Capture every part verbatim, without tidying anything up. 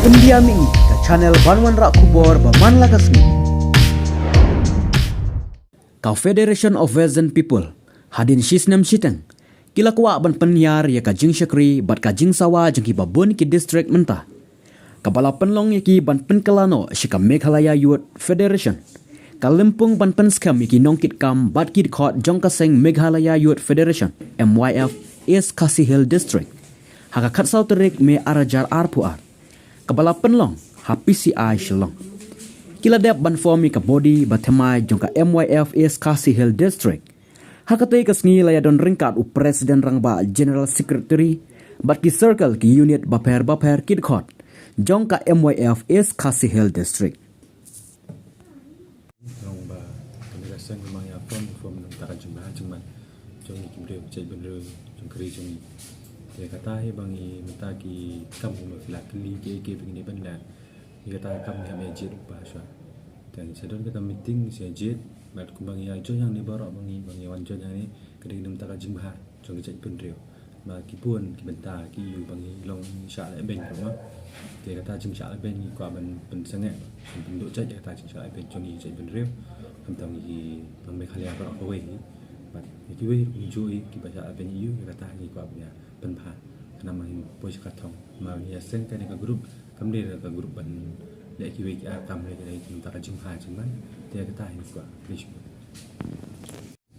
India Mih, ka channel ban wanrah khubor ba man la ka sngi. Ka Federation of Western People, hadien shisnem shiteng, ki la kwah ban pynhiar ïa ka jingshakri bad ka jingsawa jong ki babun ki district mynta. Kaba la pynlong ïa ki ban pynkylla noh sha ka Meghalaya Youth Federation, ka lympung ban pynskhem ïa ki nongkitkam bad ki dkhot jong ka seng Meghalaya Youth Federation, M Y F, East Khasi Hills District, ha ka khatsaw tarik May ar hajar arphew ar, kaba la pynlong ha P C I Shillong. Ki la dep ban form ïa ka body ba thymmai jong ka M Y F East Khasi Hills District. Ha katei ka sngi la ïadon ryngkat u President Rangbah, General Secretary bad ki circle, ki unit bapher bapher, ki dkhot jong ka M Y F East Khasi Hills District. Long ba kane ka seng ba ngi ïa form, form na ka bynta ka jingbha jingman jong ngi ki briew jaitbynriew jong ka ri jong ngi. Te kata hi ba ngi mynta ki kam, kumba phi la kylli kiei kiei ba ngi dei ban leh. Ngi kata ka kam ngi hap ïa jied u pass shuwa. Te ngi sa don kata meeting, ngi sa jied bad kumba ngi ïa join hangne baroh ba ngi, ba ngi wan join hangne, ka dei na ka bynta ka jingbha jong ki jaitbynriew. Ba ki bun ki bynta ki ïoh ba ngi long shah lehbeiñ, kumba te kata jingshah lehbeiñ ngi kwah ban pynsangeh, ban pynduh jait ïa kata jingshah lehbeiñ jong ngi jaitbynriew. Khamtam ngi ki nong Meghalaya baroh kawei hi bad ngi kiwei ruh kumjuh hi, kiba shah lehbeiñ ïa u, ïa kata ngi kwah ban ïa pynbha. Khnang ba ngin poi sha ka thong, ba ngi ïa seng kane ka group kam dei ka group ban leh kiwei ki ar kam, leh ki, leh ki na ka bynta ka jingbha jingman. Te kata hi ngi kwah. Khublei shibun.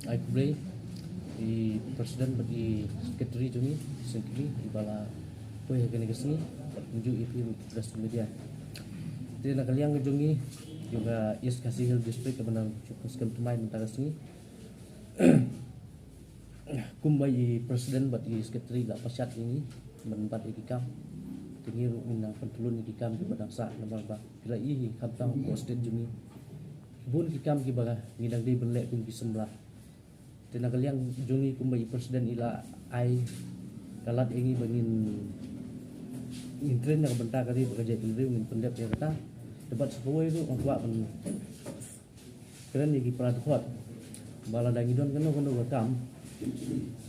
Ai khublei i president bad i secretary jong ngi, secretary, iba la poi ha kane ka sngi bad kumjuh ïa phi press media. Te na ka liang ka jong ngi, jong ka East Khasi Hills District, kaba nang shu pynskhem thymmai mynta ka sngi, kumba i president bad i secretary la pynshad ïa ngi ban bat ïa ki kam, te ngi ruh ngin nang pyntylun ïa ki kam kiba dang sah, namar ba phi la ïohi khamtam ha state jong ngi, bun ki kam kiba ngi dang dei ban leh kum ki samla. Te na ka liang jong ngi, kumba i president i la ai ka lad ïa ngi ba ngin, ngin train na ka bynta ka ri bad ka jaitbynriew, ngin pyndep ïa kata. Te bad sa kawei ruh nga kwah ban kren ïa ki para dkhot ba lada ngi don kano kano ka kam,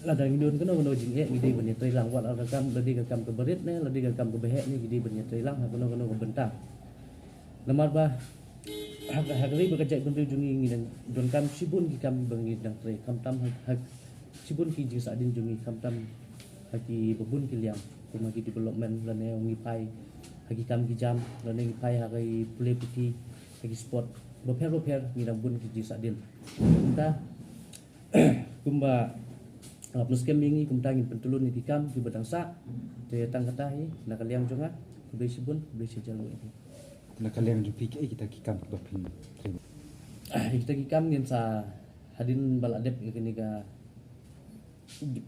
lada ngi don kano kano jingeh, ngi dei ban ïatreilang, wat la ka kam, la dei ka kam kaba rit ne la dei ka kam kaba heh ne, ngi dei ban ïatreilang ha kano kano ka bynta. Namar ba ha ka, ha ka ri bad ka jaitbynriew jong ngi, ngi dang donkam shibun ki kam ba ngi dang trei, khamtam ha, ha shibun ki jingsahdien jong ngi, khamtam ha ki babun ki liang, kum ha ki development, lane ngi phai ha ki kam ki jam, lane ngi phai ha ki pule puthi, ha ki sport bapher bapher, ngi dang bun ki jingsahdien. Kumta, kumba la pynskhem ïa ngi, kumta ngin pyntylun ïa ki kam kiba dang sah. Te tang kata hi na ka liang jong nga. Khublei shibun, khublei shihajar nguh ïa phi. Na ka liang jong phi, kiei kita ki kam kiba phin trei? Ah, kita ki kam ngin sa, hadien ba la dep ïa kane ka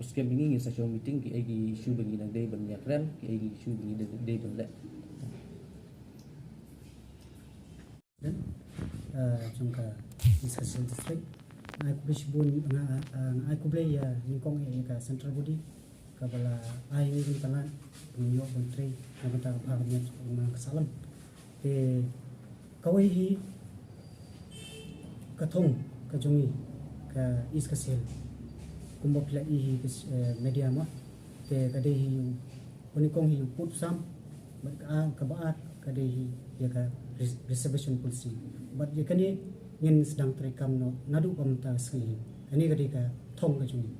skhem ïa ngi, ngin sa shong meeting, kiei ki issue ba ngi dang dei ban ïakren, kiei ki issue ba ngi dang dei ban leh. President, eh, jong ka East Khasi Hills District. Nga ai khublei shibun, nga, eh, nga ai khublei ïa nyngkong ïa ka central body kaba la ai ïa ngi ka lad ban ïoh ban trei na ka bynta ka phang ka miat jong ka sahlang. Te kawei hi ka thong ka jong ngi ka East Khasi Hills, kumba phi la ïohi hi ka, eh, media mo. Te ka dei hi u, kane kong hi u pud u sam, bad ka, kaba ar ka dei hi ïa ka res-, reservation policy. Bad ïa kane ngin sdang treikam noh naduh ba mynta ka sngi hi. Kane ka dei ka thong ka jong ngi.